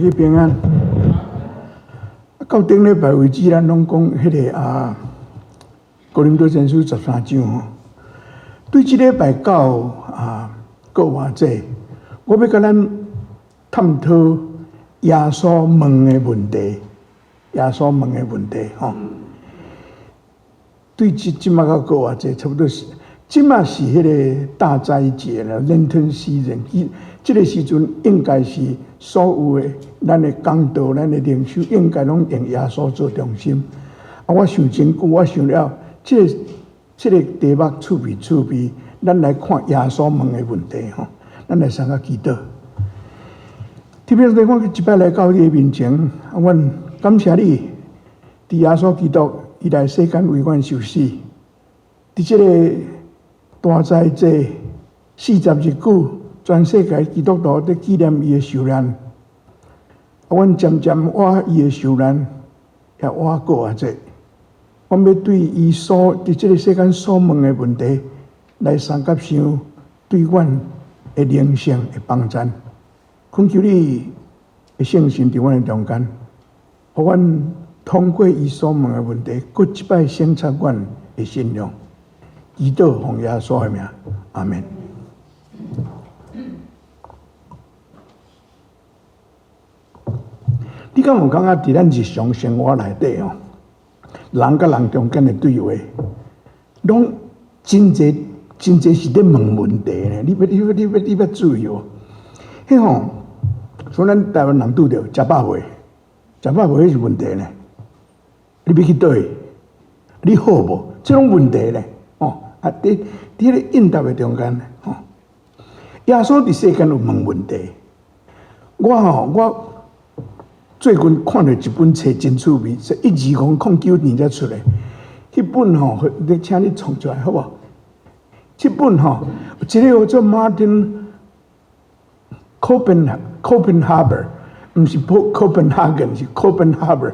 去平安。到頂禮拜為止，咱攏講彼个啊，哥林多前書十三章吼。對這禮拜到啊，復活節，我欲佮咱探討耶穌問的問題。耶穌問的問題吼。對這這馬到復活節，差不多是這馬是彼个大齋節啦，Lenten season。這个時陣應該是所有的咱的講道、咱的靈修，應該攏用耶穌做中心。啊，我想真久，我想了，這個題目趣味趣味，咱來看耶穌問的問題吼。咱來相佮祈禱。特別是我這擺來到你的面前，啊，阮感謝你，佇耶穌基督伊來世間為阮受死，佇這个大齋節40日久，全世界基督徒佇紀念伊的受難。啊，阮漸漸倚伊的受難，也倚復活節。阮欲對伊所佇這个世間所問的問題，來相佮想，對阮的靈性的幫贊。懇求你的聖神佇阮的中間，予阮通過伊所問的問題，閣一擺省察阮的信仰。祈禱奉耶穌的名，阿門。你敢有感覺佇咱日常生活內底哦，人佮人中間的對話，攏真濟真濟是咧問問題呢？你欲注意無？彼吼，像咱台灣人拄著食飽未？食飽未彼是問題呢？你欲去佗位？你好無？這攏問題呢？哦，啊，佇彼个應答的中間吼，耶穌佇世間有問問題。我吼，我最近看著一本冊真趣味，是1209年才出的。彼本吼，你請你創出來好無？這本吼，一个叫做 Martin Copenhaver，毋是 Copenhagen，是 Copenhaver。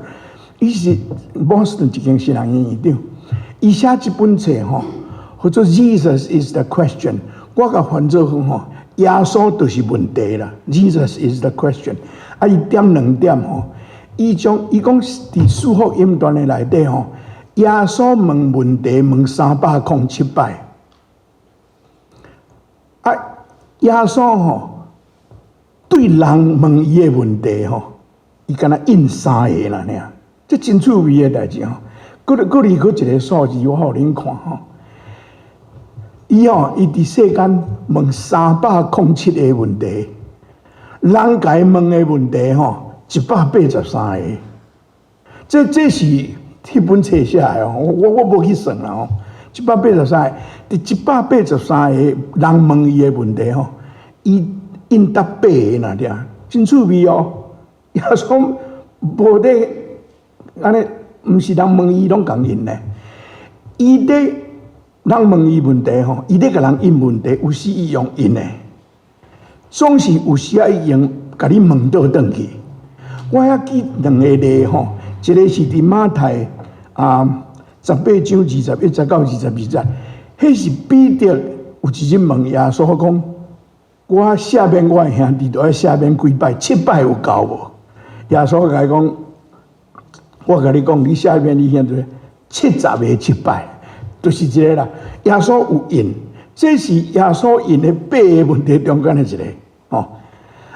伊是 Boston 一間神學院院長。伊寫這本冊吼，叫做 Jesus is the question。我共翻做吼，耶穌就是問題啦。Jesus is the question。啊，伊點兩點吼，伊將伊講佇四福音段的內底吼，耶穌問問題問307擺。啊，耶穌吼對人問伊的問題吼，伊敢若應三个啦爾，這真趣味的代誌吼。閣閣裡閣一个數字，我予恁看吼。伊吼，伊佇世間問307個問題，人共伊問的問題吼，183個。這是彼本冊寫的哦，我無去算啦吼。一百八十三個，佇183個人問伊的問題吼，伊應答八個爾，真趣味哦。耶穌無咧按呢，毋是人問伊攏共應咧，伊咧人問伊問題吼，伊咧共人應問題，有時伊用應的，總是有時仔伊用共你問倒轉去。我遐舉兩個例吼，一個是佇馬太啊18章21節到22節，彼是彼得有一日問耶穌講：我赦免我的兄弟，著愛赦免幾擺？七擺有夠無？耶穌共伊講：我共你講，你赦免你兄弟70個七擺，就是這个啦。耶穌有應，這是耶穌應的八個問題中間的一個吼。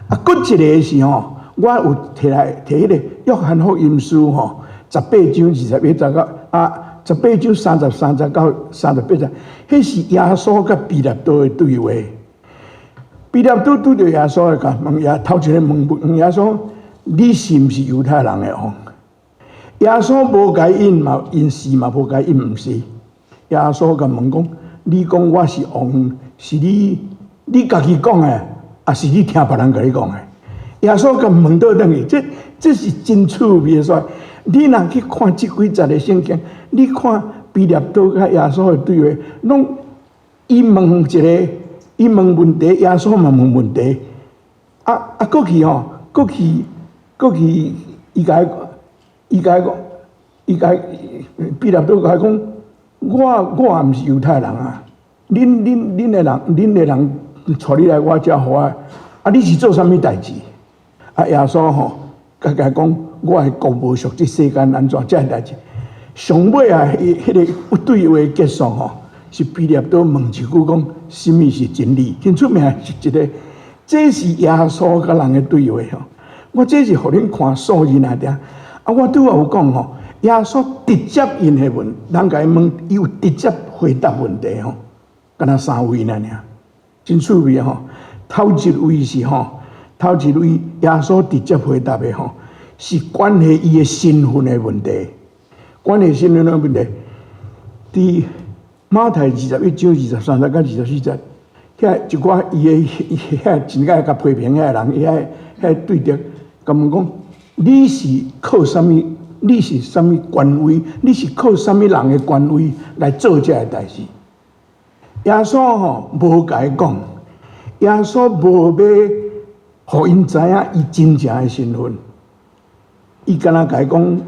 啊，閣一個是吼，我有提來提彼个約翰福音書吼，十八章21節到啊，18章33節到38節，彼是耶穌佮彼拉多的對話。彼拉多拄著耶穌來共問耶，頭一个問問耶穌：你是毋是猶太人的王？耶穌無共伊應嘛，應是嘛，無共伊應毋是。耶穌共問講：你講我是王，是你家己講的，抑是你聽別人共你講的？耶穌共問倒轉去，這是真趣味的所。你若去看這幾節的聖經，你看彼拉多佮耶穌的對話，攏伊問一个，伊問問題，耶穌嘛問問題。啊啊，過去吼，過去過去，伊共伊講，伊共彼拉多共伊講，我也毋是猶太人啊，恁的人，恁的人帶你來我遮予我，啊，你是做啥物代誌？啊，耶穌吼，共伊講，我的國無屬這世間按怎，這个代誌。上尾啊，彼個對話結束吼，是彼拉多問一句講，啥物是真理？真出名是一个，這是耶穌佮人的對話吼。我這是予恁看數字爾爾。啊，我拄仔有講吼，耶穌直接𪜶的問，人共伊問，伊有直接回答問題吼，敢若三位爾爾，真趣味吼。頭一位是吼，頭一位耶穌直接回答的吼，是關係伊的身份的問題，關係身份的問題。佇馬太21章23節佮24節，遐一寡伊的遐真愛共批評遐人，遐遐對敵，共問講：你是靠啥物？你是啥物權威？你是靠啥物人的權威來做這个代誌？耶穌吼無共伊講，耶穌無欲予𪜶知影伊真正的身份，伊敢若共伊講：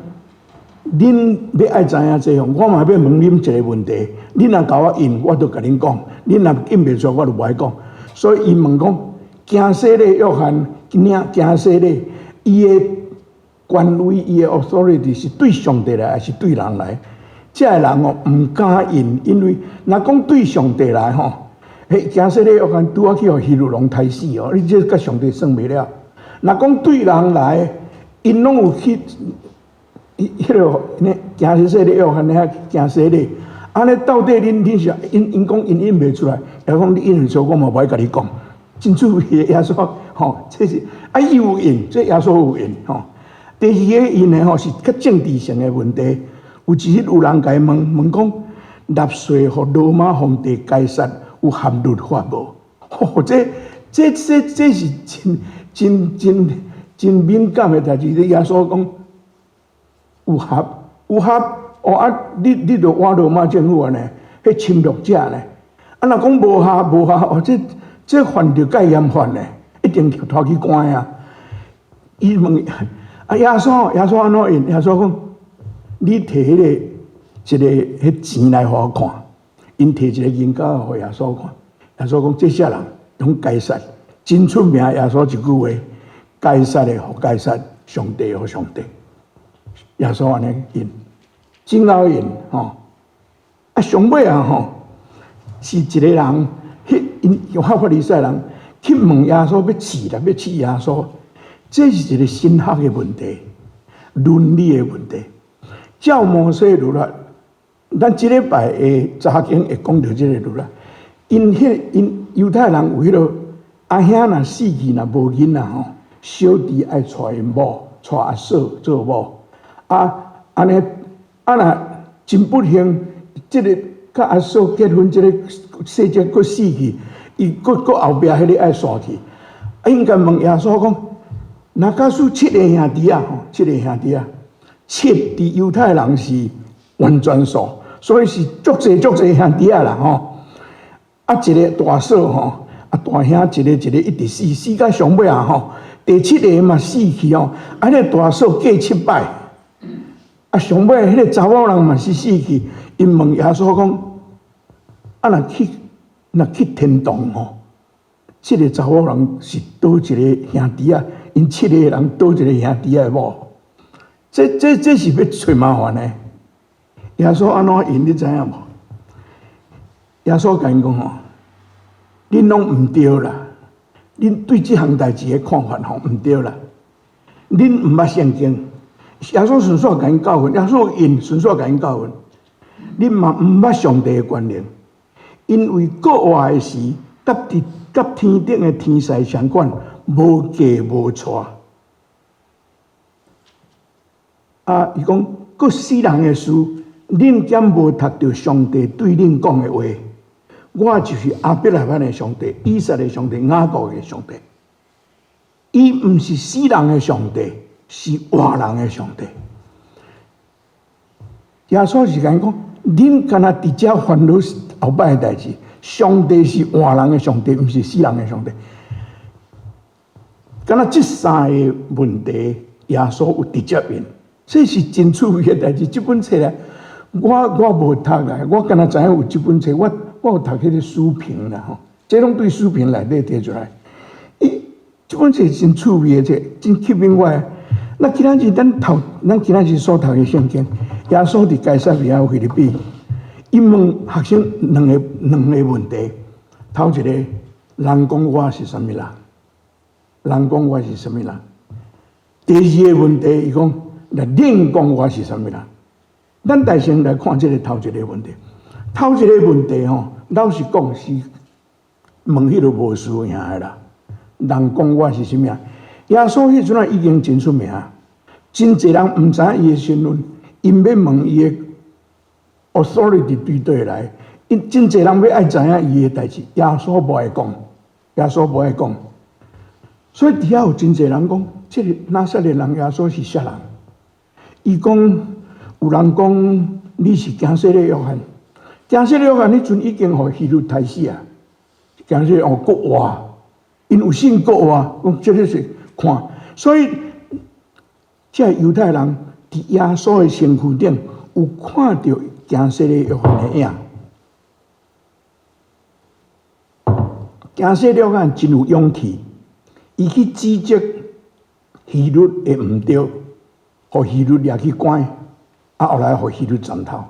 恁欲愛知影這項，我嘛欲問恁一个問題。恁若共我應，我就共恁講；恁若應袂出，我就無愛講。所以伊問講：行洗禮約翰，領行洗禮，伊的權威，伊的 authority 是對上帝來，還是對人來？這个人哦，毋敢應，因為若講對上帝來吼，彼行洗禮約翰拄仔去予希律王刣死哦，你這佮上帝算袂了。若講對人來，𪜶攏有去，彼个呢行洗禮約翰遐行洗禮，按呢到底恁是𪜶𪜶講𪜶應袂出來，耶穌講你應袂出來，我嘛無愛共你講。真趣味的耶穌吼，這是啊伊有應，這耶穌有應吼。第二个應的吼是較政治性的問題。有一日有人共伊問問講，納稅予羅馬皇帝該撒有合律法無？吼，這這這這是真真真真敏感的代誌。耶穌講有合有合哦啊！你你著倚羅馬政府按呢，彼侵略者呢？啊，若講無合無合哦，這這犯著戒嚴法呢，一定拖去關啊！伊問啊，耶穌耶穌按怎應？耶穌講：你提彼個一个彼錢來予我看，𪜶提一個銀角予耶穌看。耶穌講：這啥人？講該撒，真出名。耶穌一句話：該撒的予該撒，上帝予上帝。耶穌按呢應，真𠢕應吼。啊，上尾啊吼，是一个人，彼𪜶有法利賽人去問耶穌欲試啦，欲試耶穌，這是一個神學的問題，倫理的問題。照摩西律法，咱這禮拜的查經會講著這個律法。𪜶彼𪜶猶太人有彼个阿兄若死去若無囡仔吼，小弟愛娶𪜶某，娶阿嫂做某。啊，按呢啊若真不幸，這个佮阿嫂結婚，這个細隻閣死去，伊閣閣後壁彼个愛煞去。啊，𪜶共問耶穌講，若假使七个兄弟仔吼，七个兄弟仔，七佇猶太人是完全數，所以是足濟足濟兄弟仔啦吼。啊，一个大嫂吼，啊大兄一個一個一直死，死到上尾啊吼，第七个嘛死去吼，啊，彼個大嫂過七擺，啊上尾彼個查某人嘛是死去，𪜶問耶穌講，啊若去若去天堂吼，這个查某人是佗一个兄弟仔，𪜶七个人佗一个兄弟仔的某？這這這是欲揣麻煩的。耶穌按怎應你知影無？耶穌共𪜶講吼，恁攏毋對啦，恁對這項代誌的看法吼毋對啦，恁毋捌聖經。耶穌順紲共𪜶教訓，耶穌應順紲共𪜶教訓，恁嘛毋捌上帝的權能，因為過活的時，佮佇佮天頂的天使相款，無嫁無娶。啊，伊講閣死人的事，恁敢無讀著上帝對恁講的話？我就是亞伯拉罕的上帝、以撒的上帝、雅各的上帝。伊毋是死人的上帝，是活人的上帝。耶穌是共𪜶講，恁敢若佇遮煩惱後擺的代誌，上帝是活人的上帝，毋是死人的上帝。敢若這三个問題，耶穌有直接應，這是真趣味的代誌。這本冊咧，我我無讀啦，我敢若知影有這本冊，我我有讀彼个書評啦吼，這攏對書評內底提出來。伊這這本冊真趣味的冊，真吸引我的。那今仔日咱頭，咱今仔日所讀的聖經，耶穌佇該撒利亞腓立比，伊問學生兩個問題。頭一個，人講我是啥物人？人講我是啥物人？第二個問題，伊講，那恁講我是啥物人？咱大先來看這個頭一個問題。頭一個問題吼，老實講是問彼個無輸贏的啦。人講我是啥物人？耶穌彼陣仔已經真出名，真濟人毋知影伊的身份，𪜶欲問伊的 authority 對佗來，𪜶真濟人欲愛知影伊的代誌，耶穌無愛講，耶穌無愛講。所以佇遐有真濟人講，這個拿撒勒人耶穌是啥人？伊講有人講你是驚洗禮約翰，驚洗禮約翰彼陣已經予希律刣死啊，驚洗禮哦閣活，𪜶有信閣活，講這個是看，所以這猶太人佇耶穌的身軀頂有看著驚洗禮約翰的影。驚洗禮約翰真有勇氣，伊去指責希律的毋對，予希律掠去關，啊後來予希律斬頭。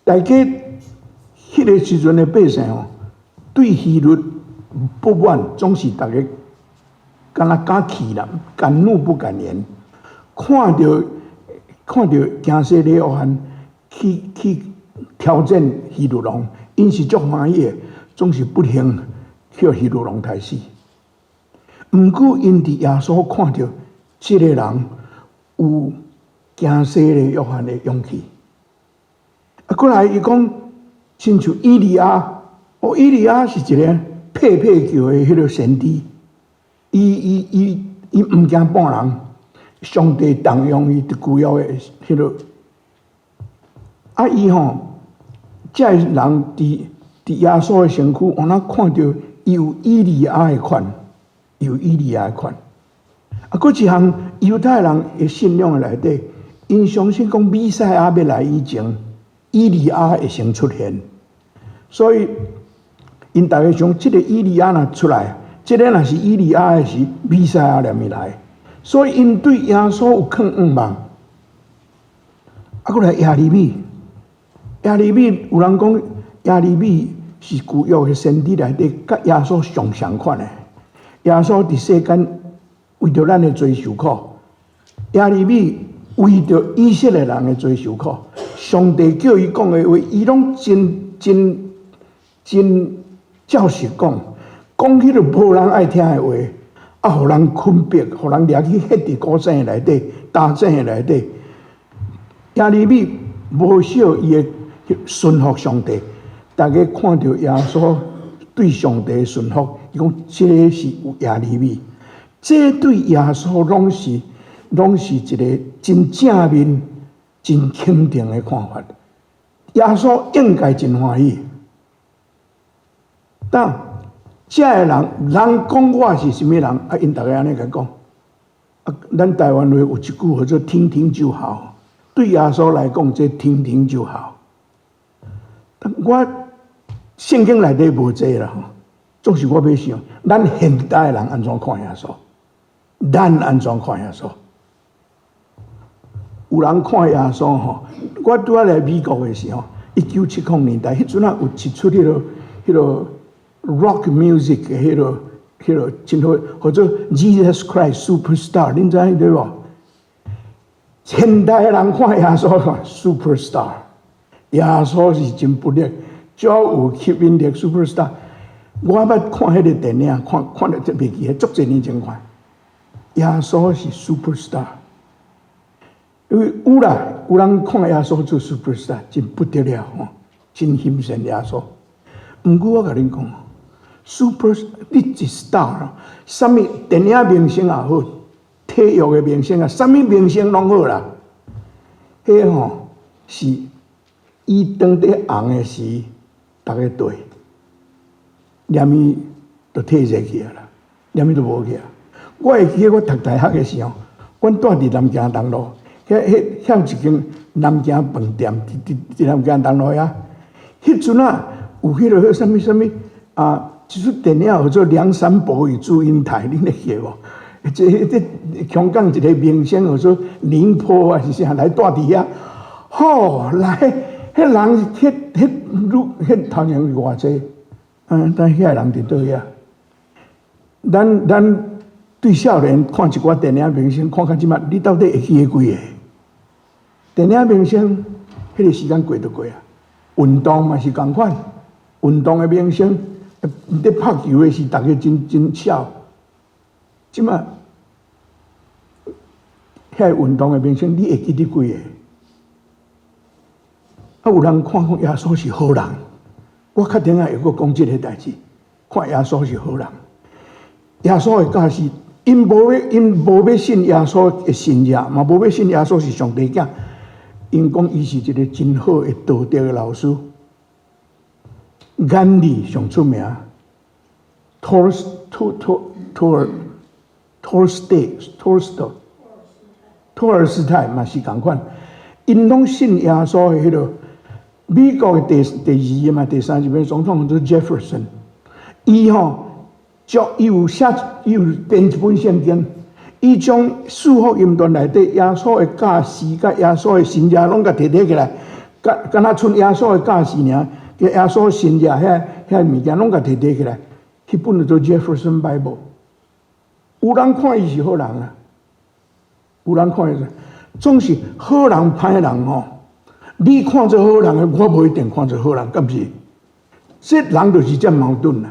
大家彼個時陣的百姓吼，對希律不滿，總是逐家敢若敢氣啦，敢怒不敢言。看著驚洗禮約翰去挑戰希律王，𪜶是足歡喜的，總是不幸予希律王刣死。毋過，𪜶佇耶穌看著這個人有驚洗禮約翰的勇氣。啊，過來伊講，親像以利亞，哦，以利亞是一個拍拍叫的彼個先知，伊毋驚半人，上帝重用伊佇舊約的彼個。啊，伊吼，這個人佇耶穌的身軀，予咱看著伊有以利亞的款，有以利亞的款。啊，閣一項猶太人的信仰的內底，𪜶相信講彌賽亞欲來以前，以利亞會先出現，所以𪜶逐家想，這個以利亞若出來，這個若是以利亞的時，彌賽亞連伊來，所以𪜶對耶穌有囥向望。啊，閣來耶利米，耶利米有人講耶利米是舊約的先知內底，佮耶穌上相款的。耶穌佇世間為著咱的罪受苦，耶利米為著以色列人的罪受苦。上帝叫伊講的話，伊攏真真真照實講，講彼個無人愛聽的話，啊，予人困迫，予人掠去歇佇古井內底、焦井內底。耶利米無少伊會順服上帝，逐家看著耶穌對上帝順服，伊講這個是有耶利米，這對耶穌攏是一個真正面、真肯定的看法。耶穌應該真歡喜。但這个人，人講我是啥物人？啊，𪜶逐家按呢共講。啊，咱台灣話有一句叫做“聽聽就好”。對耶穌來講，這聽聽就好。但我聖經內底無這啦，吼。總是我欲想，咱現代人按怎看耶穌？咱按怎看耶穌？有人看耶穌吼，我拄仔來美國的時候，1970年代，彼陣仔有一出彼個 rock music 的彼個真好，號做 Jesus Christ Superstar，恁知影對無？現代的人看耶穌看 Superstar，耶穌是真不力，足有吸引力 Superstar。我捌看彼個電影，看看了就袂記得，足濟年前看。耶穌是 Superstar，因為有啦，有人看耶穌做 Superstar，真不得了吼，真欣賞耶穌。毋過我共恁講，Super 你一 star，啥物電影明星也好，體育的明星啊，啥物明星攏好啦。彼吼是伊當佇紅的時，逐家對，連伊就退熱去啊啦，連伊就無去啊。我會記得我讀大學的時候，阮住佇南京東路，遐有一間南京飯店，佇南京東路遐。彼陣啊，有彼個啥物啥物啊，這齣電影號做《梁山伯與祝英台》，恁會記無？這香港一个明星號做寧波還是啥來蹛佇遐，吼來，彼人彼彼女彼頭前是偌濟，但遐人佇佗遐？咱對少年看一寡電影明星，看到這擺，你到底會記得幾个？電影明星，彼个時間過就過啊。運動嘛是仝款，運動的明星，佇拍球的是逐个真真巧。這擺，遐運動的明星，你會記得幾个？啊，有人看講耶穌是好人，我確定啊會閣講這个代誌，看耶穌是好人。耶穌的教示，𪜶無欲信耶穌的神跡，嘛無欲信耶穌是上帝囝。𪜶講伊是一个真好的道德的老師。甘地上出名，托托托托爾托爾斯泰托爾斯托托爾斯泰嘛是仝款，𪜶攏信耶穌的彼个美國的第二嘛第三任總統做 Jefferson，伊吼將伊有寫伊有編一本聖經，伊將四福音傳內底耶穌的教示佮耶穌的神跡攏共提提起來，敢若賰耶穌的教示爾，佮耶穌神跡遐物件攏共提提起來，彼本叫做 Jefferson Bible。有人看伊是好人啊，有人看伊是，總是好人歹人吼。你看做好人的，我無一定看做好人，敢是？這人就是遮矛盾啦。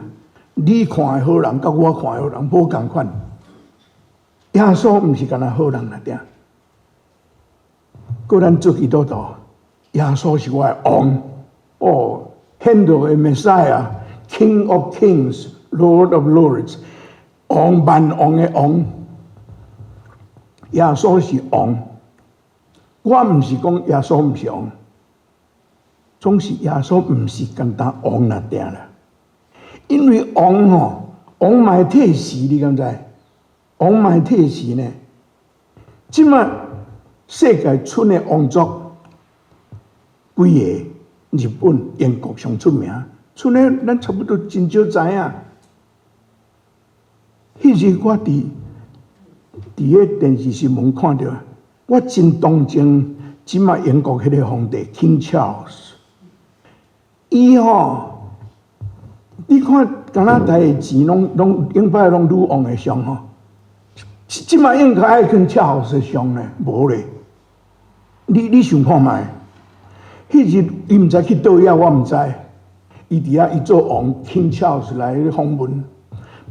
你看的好人，佮我看的好人無仝款。耶穌毋是干焦好人爾爾，閣咱做基督徒，耶穌是我的王，哦，顯露的 Messiah，King of Kings，Lord of Lords，王萬王的王，耶穌是王。我毋是講耶穌毋是王，總是耶穌毋是簡單王爾爾啦。因為王吼，王嘛會退時，你敢知？王嘛會退時呢？這擺世界出的王族幾个？日本、英國上出名，出的咱差不多真少知影。彼日我佇彼電視新聞看著，我真同情這擺英國彼个皇帝 King Charles。伊吼，你看加拿大的錢攏永擺攏女王的像吼，這擺應該愛跟 Charles 的像呢？無咧。你想看覓？彼日伊毋知去佗位，我毋知。伊佇遐伊做王 King Charles 來訪問，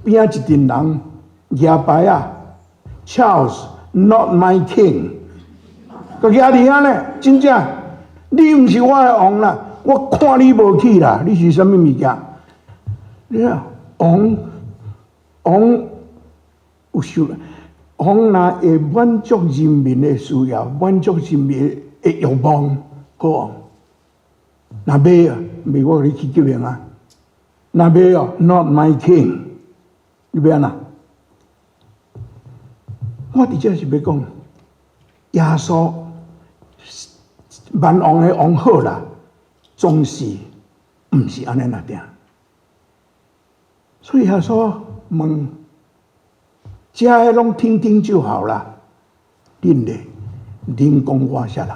邊仔一陣人舉牌仔，Charles not my king，閣舉佇遐呢，真正，你毋是我的王啦，我看你無起啦，你是啥物物件？你看王王有受，王若會滿足人民的需要，滿足人民的欲望，好王。若袂啊，袂我予你去革命啊！若袂哦，Not my king，你欲按怎？我佇遮是欲講，耶穌萬王的王好啦，總是毋是按呢爾爾。所以耶穌問，遮的攏聽聽就好啦。恁咧，恁講我啥人？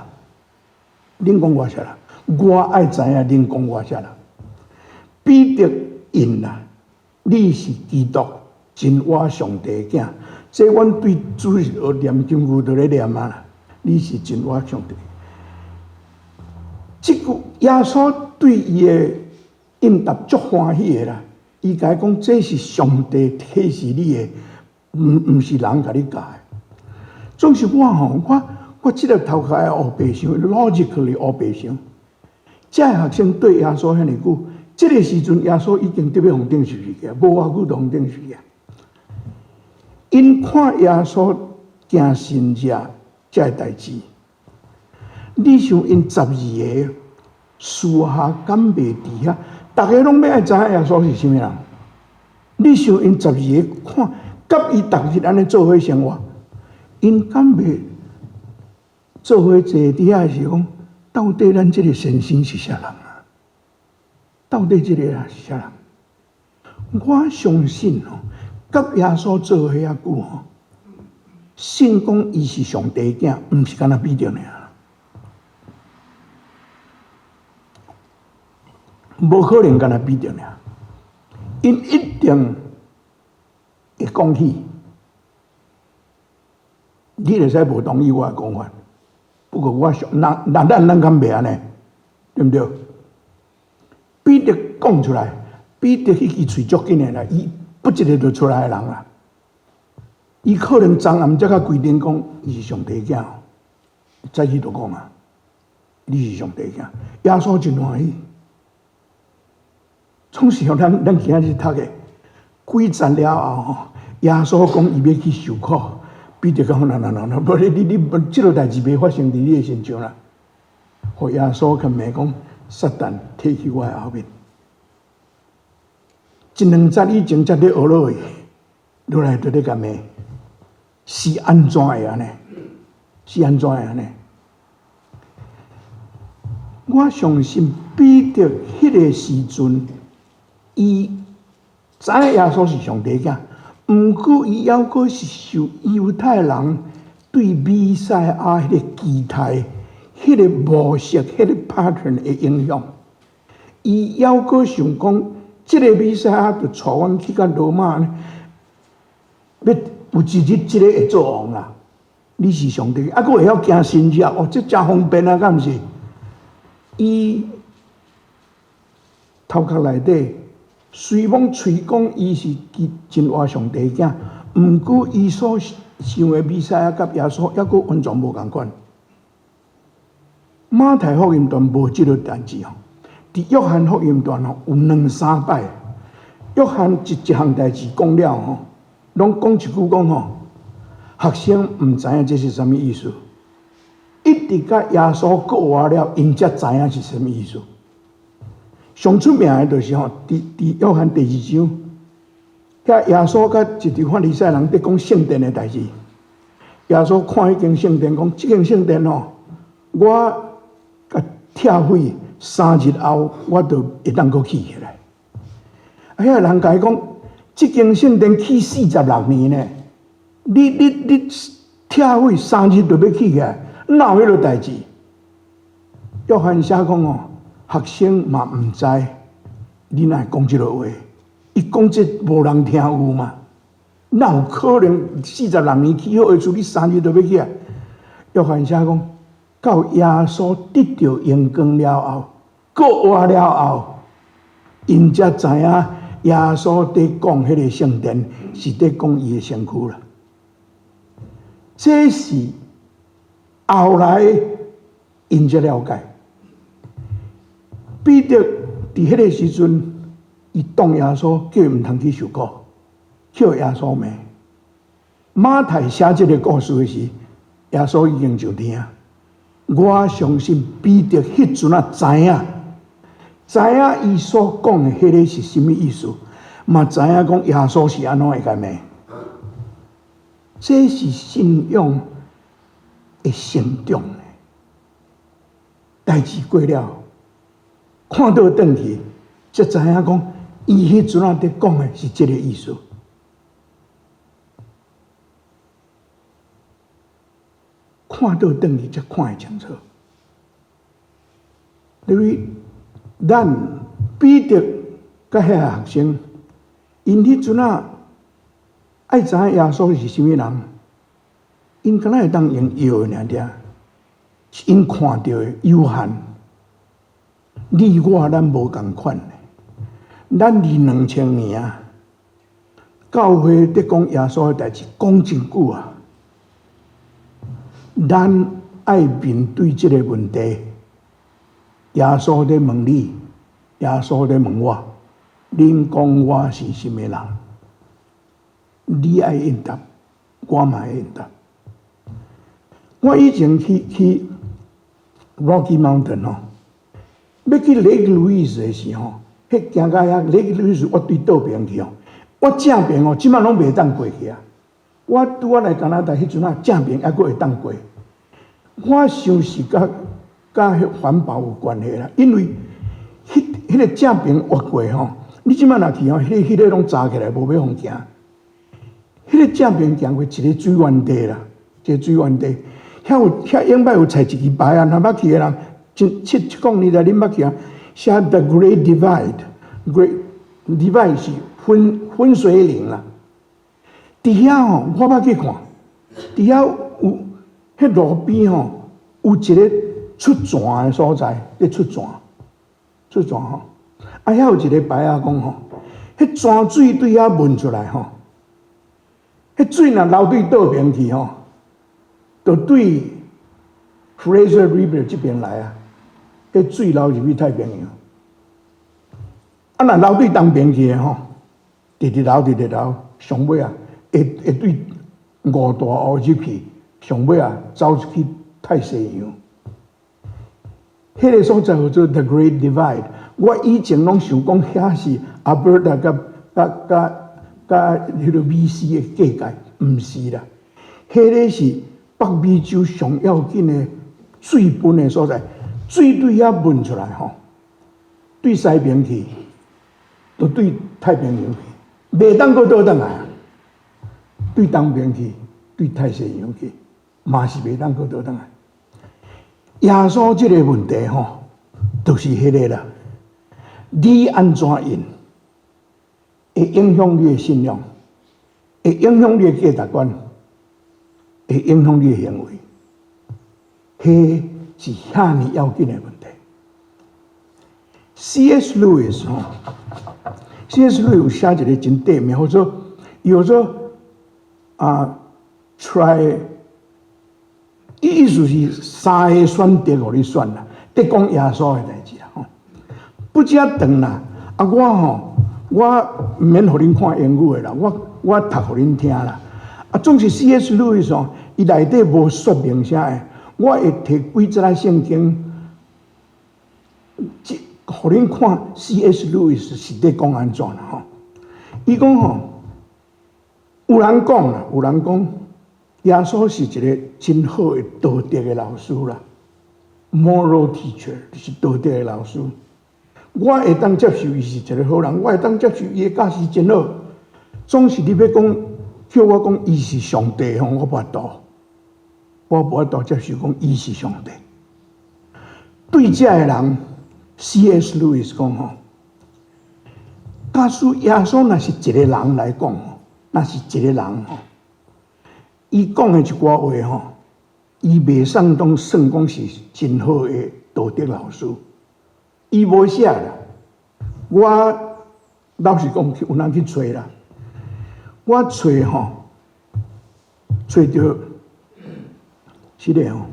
恁講我啥人？我愛知影恁講我啥人？彼得應啦，你是基督，真活上帝的囝。這阮對主日學念經有佇咧念啊啦。你是真活上帝。這句耶穌對伊的應答足歡喜的啦。伊共伊講，這是上帝啟示你的，毋是人共你教的。總是我吼，我這个頭殼愛烏白想，logically 烏白想。這个學生對耶穌遐爾久，這个時陣耶穌已經得欲予釘十字架，無偌久就予釘十字架。𪜶看耶穌行神跡這个代誌，你想𪜶12個私下敢袂佇遐？逐个攏欲愛知影耶穌是啥物人？你想𪜶十二个看，佮伊逐日按呢做伙生活，𪜶敢袂做伙坐佇遐是講，到底咱這个先生是啥人啊？到底這个人是啥人？我相信吼，佮耶穌做伙遐久吼，信講伊是上帝囝，毋是干焦彼得爾，無可能干焦彼得爾，𪜶一定會講起。你會使無同意我的講法，不過我想，那那咱咱敢袂按呢？對毋對？彼得講出來，彼得彼支喙足緊的啦，伊不一个就出來的人啦。伊可能昨暗才較規定講，伊是上帝囝，早起就講啊，你是上帝囝。耶穌真歡喜，總是咱咱今日讀的幾節了後，耶穌講伊欲去受苦，彼得講：那那那那，無你你你，這个代誌袂發生佇你的身上啦。予耶穌共罵講，撒旦退去我的後面。一兩節以前才咧學落去，落來就咧共罵，是按怎會按呢？是按怎會按呢？我相信彼得彼个時陣，伊知影耶穌是上帝囝，毋過伊猶閣是受猶太人對彌賽亞彼个期待、彼个模式、彼个 pattern 的影響。伊猶閣想講，這个彌賽亞就帶阮去到羅馬呢，欲有一日這个會做王啦。你是上帝，啊，閣會曉行神蹟哦，這誠方便啊，敢毋是？伊頭殼內底雖罔喙講伊是真活上帝囝，毋過伊所想的彌賽亞佮耶穌猶閣完全無仝款。馬太福音段無這个代誌吼，佇約翰福音段吼有兩三擺。約翰一一項代誌講了吼，攏講一句講吼，學生毋知影這是啥物意思，一直到耶穌復活了，𪜶才知影是啥物意思。上出名的就是吼，佇佇約翰第二章，遐耶穌佮一群法利賽人佇講聖殿的代誌。耶穌看彼間聖殿，講這間聖殿吼，我共拆毀3日後，我就會當閣起起來。啊，遐人共伊講，這間聖殿起46年呢，你你你拆毀三日就欲起起來，哪有彼个代誌？約翰寫講哦，學生嘛毋知你哪會講這个話，伊講這無人聽有嘛？哪有可能46年起好的厝，你三日就欲起來？約翰寫講，到耶穌得著榮光了後，復活了後，𪜶才知影耶穌佇講彼個聖殿是佇講伊的身軀啦。這是後來𪜶才了解。彼得佇彼个時陣，伊擋耶穌叫伊毋通去受苦，予耶穌罵。馬太寫這个故事的時，耶穌已經上天。我相信彼得彼陣仔知影，知影伊所講的彼个是啥物意思，嘛知影講耶穌是按怎會共罵。這是信仰的成長。代誌過了，看倒轉去，才知影講，伊彼陣仔佇講的是這个意思。看倒轉去才看會清楚。因為咱彼得佮遐學生，𪜶彼陣仔愛知影耶穌是啥物人，𪜶敢若會當用搖的爾爾，𪜶看著的有限，你我咱無仝款的。咱離2000年啊，教會佇講耶穌的代誌講真久啊，咱愛面對這个問題。耶穌佇問你，耶穌佇問我，恁講我是啥物人？你愛應答，我嘛愛應答。我以前去去 Rocky Mountain 吼，欲去 Lake Louise 的時候，彼行到遐 Lake Louise，我對倒爿去吼，我正爿哦，這擺攏袂當過去啊。我拄仔來加拿大彼陣仔，正爿猶閣會當過。我想是佮佮彼環保有關係啦，因為彼彼个正爿越過吼，你這擺若去吼，彼個攏閘起來，無欲予行。彼個正邊行過一個水源地啦，一個水源地，遐有遐永擺有踭一支牌啊，若捌去的人，真七七公年代恁捌去啊？寫 The Great Divide，Great Divide 是分水嶺啦。佇遐吼，我捌去看，佇遐有彼路邊吼，有一個出泉的所在，咧出泉，出泉吼。啊，遐有一個牌仔講吼，彼泉水對遐噴出來吼，彼水若流對倒邊去吼，就對 Fraser River 這邊來啊，彼水流入去太平洋。啊，若流對東邊去的吼，直直流，直直流，上尾啊，會對五大湖入去，上尾啊，走出去太西洋。彼個所在叫做 The Great Divide。我以前攏想講遐是阿伯達佮佮佮佮彼個 BC 的界界，毋是啦。彼個是北美洲上要緊的水分的所在，水對遐噴出來吼，對西邊去，就對太平洋去，袂當閣倒轉來。對東邊去，對太西洋去，嘛是袂當閣倒轉來。耶穌這個問題吼，就是彼個啦。你按怎應，會影響你的信仰，會影響你的價值觀，會影響你的行為。彼是遐爾要緊的問題。C.S. Lewis 吼，C.S. Lewis 有寫一個真短名，叫做啊，try，意思是三個選擇予你選啦，佇講耶穌的代誌啦吼。不只長啦，啊我吼，我毋免予恁看英語的啦，我讀予恁聽啦。啊，總是 C.S. Lewis 哦，伊內底無說明啥的，我會提幾節仔聖經，這予恁看 C.S. Lewis 是佇講按怎啦吼。伊講吼，有人講啦，有人講耶穌是一個真好的道德的老師啦，moral teacher 就是道德的老師。我會當接受伊是一個好人，我會當接受伊的教示真好。總是你欲講叫我講伊是上帝吼，我無法度，我無法度接受講伊是上帝。對這个人，C.S. Lewis 講吼，假使耶穌若是一個人來講，若是一個人吼，伊講的一寡話吼，伊袂使當算講是真好的道德老師。伊無寫啦，我老實講，有人去揣啦，我揣吼，揣著這個吼，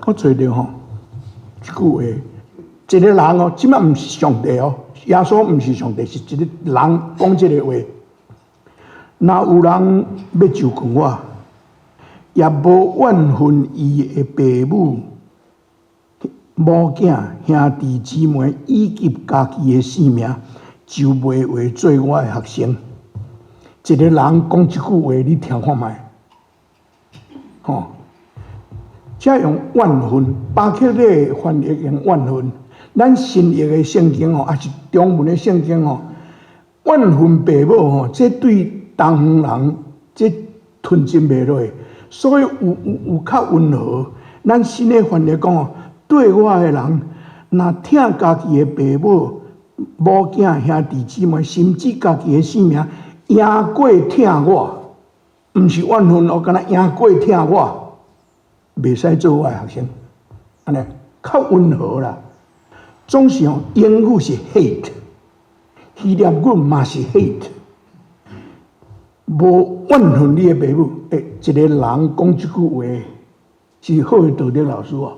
我揣著吼，這句話，一個人哦，這擺毋是上帝哦，耶穌毋是上帝，是一個人講這個話。若有人欲就近我，也無怨恨伊的爸母、某囝、兄弟姊妹以及家己的性命，就袂配做我的學生。一個人講這句話，你聽看覓？吼，這用怨恨，巴克禮的翻譯用怨恨。咱新約的聖經吼，抑是中文的聖經吼，怨恨爸母吼，這對東方人這吞真袂落。所以有較溫和，咱新的翻譯講哦，對我的人，若疼家己的爸母、某囝、兄弟姊妹，甚至家己的性命，贏過疼我，毋是怨恨哦，敢若贏過疼我，袂使做我的學生。按呢較溫和啦。總是吼，英語是 hate，希臘語嘛是 hate。無怨恨你的爸母，欸，一個人講這句話是好的道德老師哦。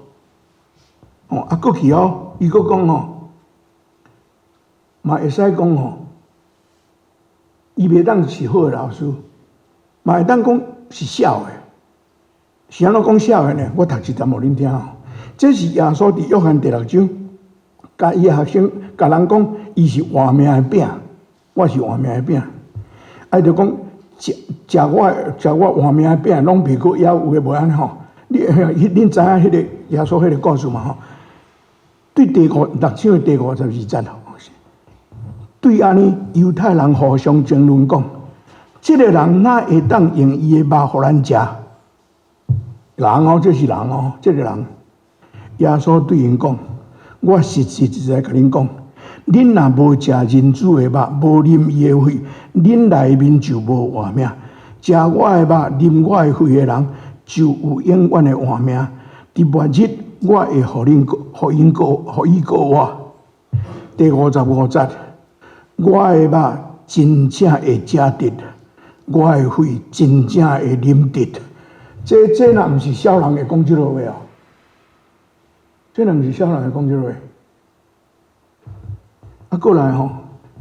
哦，啊，閣去哦，伊閣講吼，嘛會使講吼，伊袂當是好的老師，嘛會當講是痟的。是按怎講痟的呢？我讀一節予恁聽吼。這是耶穌佇約翰第六章，共伊的學生，共人講，伊是活命的餅，我是活命的餅。啊，伊就講。食我活命的餅，攏袂閣枵，有的無按呢吼。恁知影彼個耶穌彼個故事嘛吼？對第五六章的第五十二節，對按呢，猶太人互相爭論講：這个人哪會當用伊的肉予咱食？人哦，這是人哦，這个人。耶穌對𪜶講：我實實在在共恁講，恁若無食人子的肉，無啉伊的血，恁內面就無活命。食我的肉、啉我的血的人，就有永遠的活命。佇末日，我會予恁、予𪜶過、予伊過活。第五十五節，我的肉真正會食得，我的血真正會啉得。這若毋是痟人會講這落話哦？這若毋是痟人會講這落話。啊，過來吼，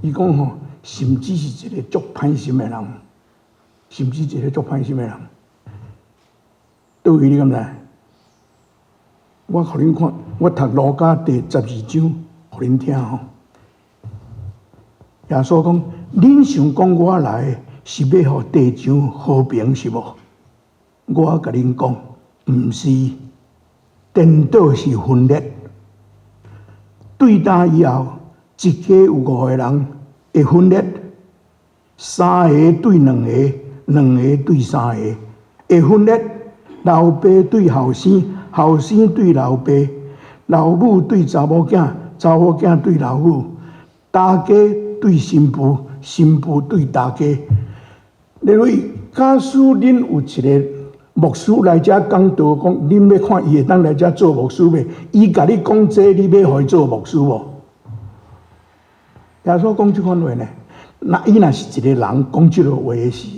伊講吼，甚至是一个足歹心的人，甚至一个足歹心的人。佗位你敢知？我予恁看，我讀路加第十二章，予恁聽吼。耶穌講：恁想講我來是欲予地上和平是無？我共恁講，毋是，顛倒是分裂。對今以後，一家有五個人會分裂，三个對兩个，兩个對三个會分裂。老爸對後生，後生對老爸，老母對查某囝，查某囝對老母，大家對新婦，新婦對大家。例如，假使恁有一个牧師來遮講道，講恁欲看伊會當來遮做牧師袂？伊共你講這，你欲予伊做牧師無？耶穌講這款話呢？那伊若是一个人講這个話時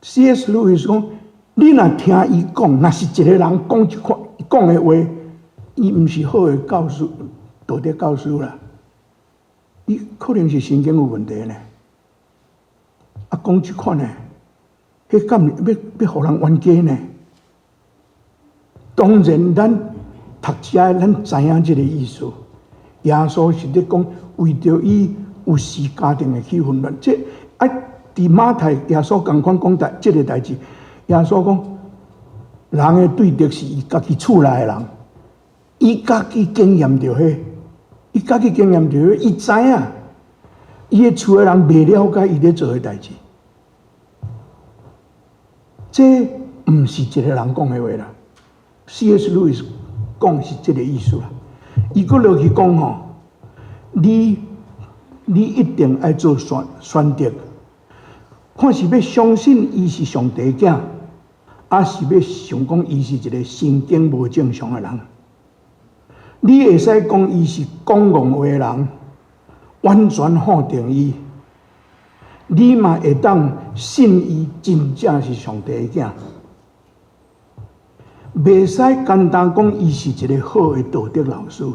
，C.S. Lewis 講，你若聽伊講，若是一个人講這款講的話，伊毋是好的教師，道德教師啦。伊可能是神經有問題呢。啊，講這款的，彼敢欲欲予人冤家呢？當然，咱讀遮，咱知影這个意思。耶穌是咧講，為著伊有時家庭會起紛亂。這啊，佇馬太耶穌仝款講代這个代誌，耶穌講，人的對敵是伊家己厝內的人，伊家己經驗著彼，伊家己經驗著彼，伊知影，伊的厝的人袂了解伊咧做的代誌。這毋是一个人講的話啦。C.S. Lewis 講是這个意思啦。伊閣落去講吼，你一定愛做選擇，看是欲相信伊是上帝囝，抑是欲想講伊是一个神經無正常的人。你會使講伊是講戇話的人，完全否定伊。你嘛會當信伊真正是上帝的囝，袂使簡單講伊是一个好的道德老師。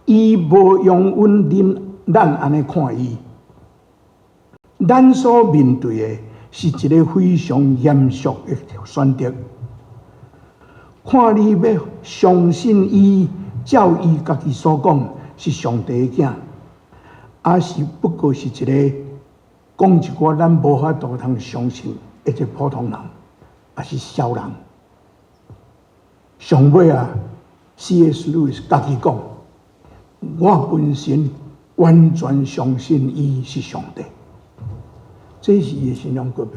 伊無容允恁咱按呢看伊。咱所面對的是一个非常嚴肅的選擇。看你欲相信伊，照伊家己所講是上帝的囝，抑是不過是一个講一寡咱無法度通相信的一个普通人，抑是痟人。上尾啊，C.S. Lewis 家己講，我本身完全相信伊是上帝，這是伊的信仰告白。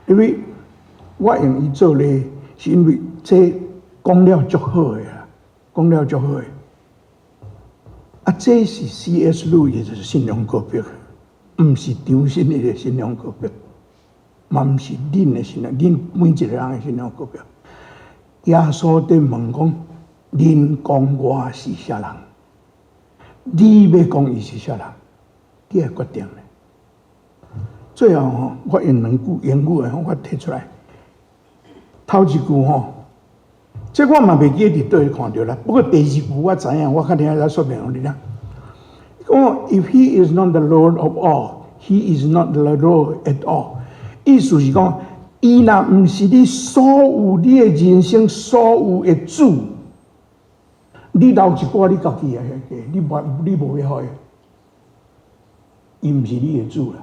因為我用伊做例，是因為這講了足好的啦，講了足好的。啊，這是 C.S. Lewis 的信仰告白，毋是張信的信仰告白，嘛毋是恁的信仰，恁每一個人的信仰告白。耶穌佇問講：恁講我是啥人？你欲講伊是啥人？你愛決定咧。最後吼，我用兩句英語的方法提出來。頭一句吼，這我嘛袂記得佇佗位看著啦。不過第二句我知影，我較聽來說明予你聽。講 If he is not the Lord of all, he is not the Lord at all。意思是講，伊若毋是你所有你的人生所有的主，你留一寡你家己的，你無欲予伊，伊毋是你的主啦。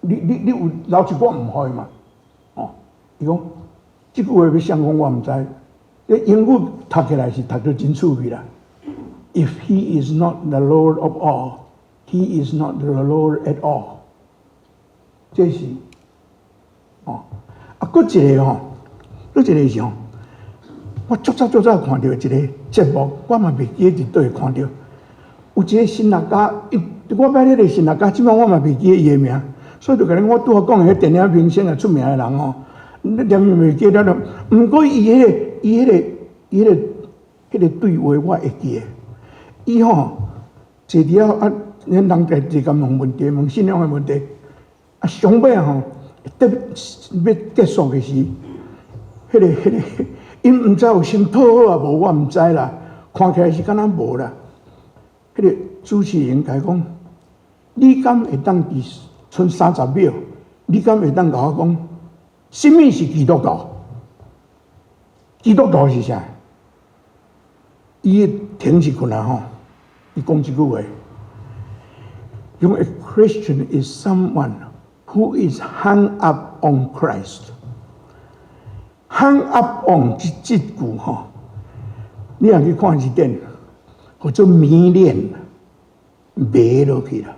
你有留一寡毋予伊嘛？哦，伊講，這句話欲啥講我毋知。這英語讀起來是讀得真趣味啦。If he is not the Lord of all, he is not the Lord at all。這是哦，啊，閣一個吼，閣一個是吼，我足早足早看著一個節目，我嘛袂記得佇佗位看著，有一個神學家，伊我捌彼個神學家，這擺我嘛袂記得伊的名，所以就共你我拄仔講的彼電影明星啊出名的人吼，你連袂記得了。毋過伊彼個對話我會記得，伊吼坐佇遐啊，恁人在坐共問問題，問信仰的問題，啊，上尾吼，得欲結束的時，彼個，𪜶毋知有先討好啊無，我毋知啦。看起來是敢若無啦。彼個主持人共伊講：你敢會當佇賰30秒？你敢會當共我講，啥物是基督徒？基督徒是啥？伊停一困啊吼，伊講這句話：用 A Christian is someone who is hung up on Christ。Hung up on 這這句吼，你若去看字典，叫做迷戀，迷落去啦。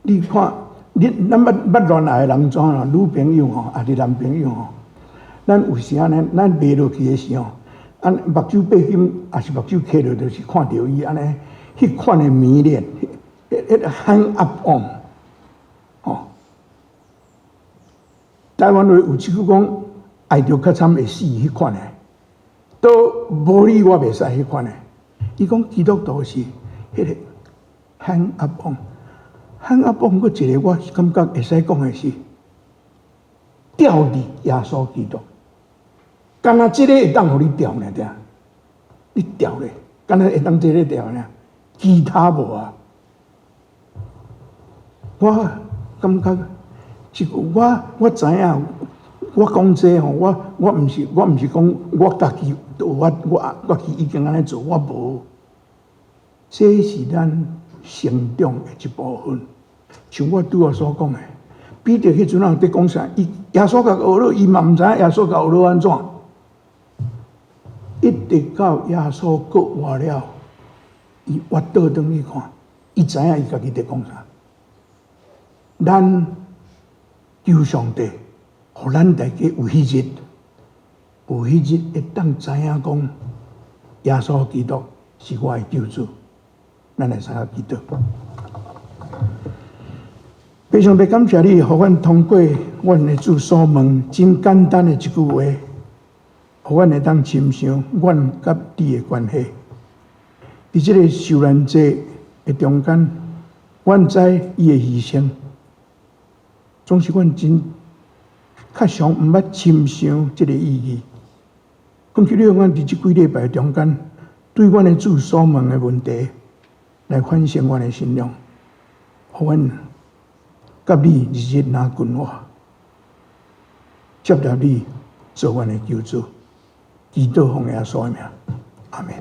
你看，你咱捌捌戀愛的人怎啦？女朋友吼，抑是男朋友吼？咱有時仔呢，咱迷落去的時候，按目睭閉緊，抑是目睭開著，就是看著伊按呢，彼款的迷戀，彼個 hang up on，吼。台灣話有一句講，愛著較慘會死彼款的，都無你我袂使彼款的。伊講基督徒是彼個 hang up on，hang up on，閣一個我感覺會使講的是吊佇耶穌基督。敢若這個會當予你吊爾爾，你吊咧，敢若會當這個吊爾，其他無啊。我感覺這個我知影，我講這吼，我毋是講我家己，我家己已經按呢做，我無。這是咱成長的一部分。像我拄仔所講的，彼得彼陣仔佇講啥？伊耶穌共學了，伊嘛毋知影耶穌共學了按怎。一直到耶穌復活了，伊倚倒轉去看，伊知影伊家己佇講啥。咱求上帝，予咱大家有彼日，有彼日會當知影講，耶穌基督是我的救主。咱來三個祈禱。父上帝感謝你，予阮通過阮的主所問真簡單的一句話，予阮會當深想阮佮你的關係。佇這個受難節的中間，阮知伊的犧牲，總是阮真較常毋捌深想這個意義。懇求你，予阮佇這幾禮拜中間，對阮的主所問的問題，來反省阮的信仰，予阮佮你日日若近活，接納你做阮的救主，祈禱奉耶穌的名，阿門。